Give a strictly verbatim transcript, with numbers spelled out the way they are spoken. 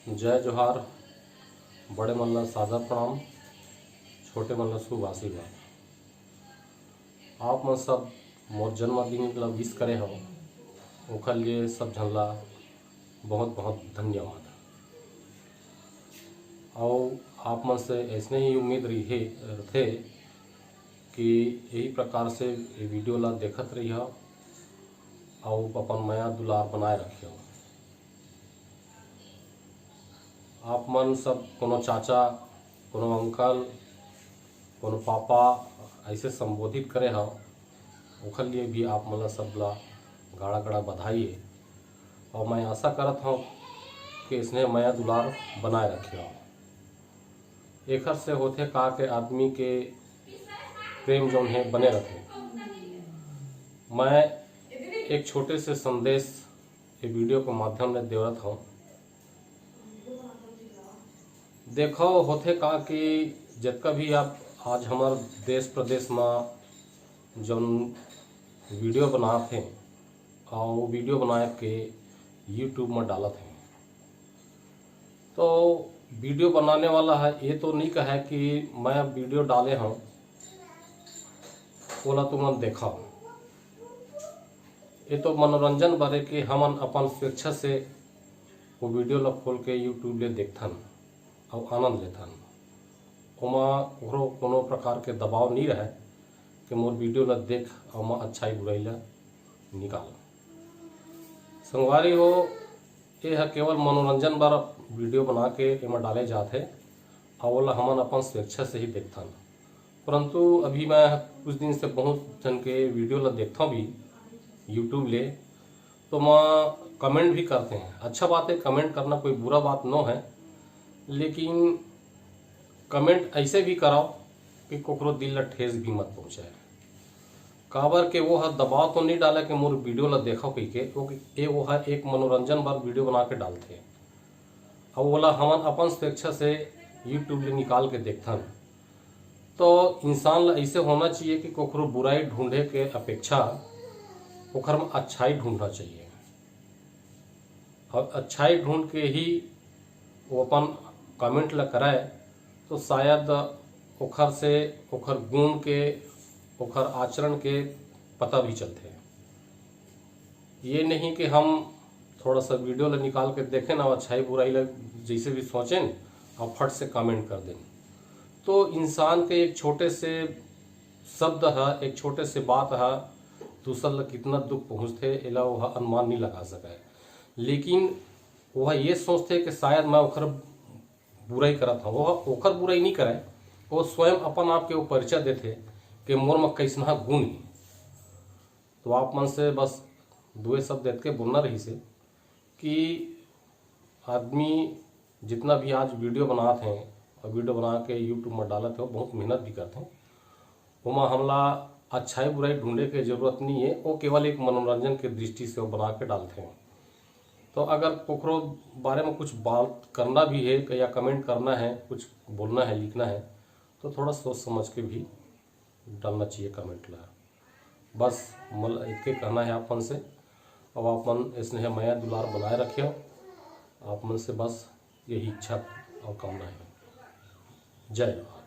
जय जोहार। बड़े मन ला सादर प्रणाम, छोटे मन ला शुभ आशीर्वाद। आप मन सब मोर जन्मदिन ला विश करे हव, ओखर लिए सब झन ला बहुत बहुत धन्यवाद। अउ आप मन से ऐसने ही उम्मीद रहिए रथे कि यही प्रकार से ये वीडियो ला देखत रहिए अउ अपन मया दुलार बनाए रखिए। आप मन सब कोनो चाचा, कोनो अंकल, कोनो पापा ऐसे संबोधित करे हव, ओखर लिए भी आप मन ला सब ला गाड़ा गाड़ा बधाई हे। और मैं आशा करत हूँ कि इसने मया दुलार बनाए रखे हो। एखर से होथे का के आदमी के प्रेम जौन हे बने रखे। मैं एक छोटे से संदेश ये वीडियो के माध्यम ले देवत हूँ। देखो, होथे का कि जतका भी आप आज हमर देश प्रदेश म जौन वीडियो बनात हे, और वीडियो बनाए के YouTube म डालत हे, तो वीडियो बनाने वाला है ये तो नहीं कहे कि मैं वीडियो डाले हूँ, ओला तुमन देखा। ये तो मनोरंजन बारे कि हमन अपन स्वेच्छा से वो वीडियो ला खोल के YouTube ले देखथन अउ आनंद लेथन। ओमा ओकरो कोनो प्रकार के दबाव नहीं रहे कि मोर वीडियो ला देख अउ मैं अच्छाई बुराई ला निकाल। संगवारी हो, ये ह केवल मनोरंजन बर वीडियो बना के एमा डाले जात हे, अउ ओला हमन अपन स्वेच्छा से ही देखथन। परंतु अभी मैं कुछ दिन से बहुत जन के वीडियो ला देखता भी YouTube ले, तो मैं कमेंट भी करते हैं। अच्छा बात है, कमेंट करना कोई बुरा बात नो है, लेकिन कमेंट ऐसे भी कराओ कि कोकरो दिल ला ठेस भी मत पहुँचाए। काबर के वो ह दबाव तो नहीं डाले कि मोर वीडियो ला देखो कहिके, वो, ये वो ह एक मनोरंजन बर वीडियो बना के डालथे, अउ ओला हमन अपन स्वेच्छा से YouTube ले निकाल के देखथन। तो इंसान ला ऐसे होना चाहिए कि कोखरो बुराई ढूंढे के अपेक्षा ओखर में अच्छाई ढूंढना चाहिए, और अच्छाई ढूंढ के ही वो अपन कमेंट ला कराए, तो शायद ओखर से, ओखर गुण के, ओखर आचरण के पता भी चलथे। ये नहीं कि हम थोड़ा सा वीडियो ला निकाल के देखें ना, अच्छाई बुराई ला जैसे भी सोचें और फट से कमेंट कर दें। तो इंसान के एक छोटे से शब्द है, एक छोटे से बात है, दूसर ला कितना दुख पहुँचते, एला वो अनुमान नहीं लगा सके। लेकिन वह ये सोचते कि शायद मैं ओखर बुराई करत हूँ। वह ओखर बुराई नहीं करे, वो स्वयं अपन आप के वो परिचय देते कि मोर में कैसना गुण है। तो आप मन से बस दुए शब्द देख के बोलना रही से कि आदमी जितना भी आज वीडियो बनात हैं और वीडियो बना के YouTube में डालत हैं, बहुत मेहनत भी करते हैं। ओमा हमला अच्छाई बुराई ढूंढे के जरूरत नहीं है, वो केवल एक मनोरंजन के दृष्टि से वो बना के डालते हैं। तो अगर कोकरो बारे में कुछ बात करना भी है या कमेंट करना है, कुछ बोलना है, लिखना है, तो थोड़ा सोच समझ के भी डालना चाहिए कमेंट ला। बस मोला इतके कहना है आप मन से। अब आप मन स्नेह मया दुलार बनाए रखे हो, आप मन से बस यही इच्छा और कामना है। जय जोहार।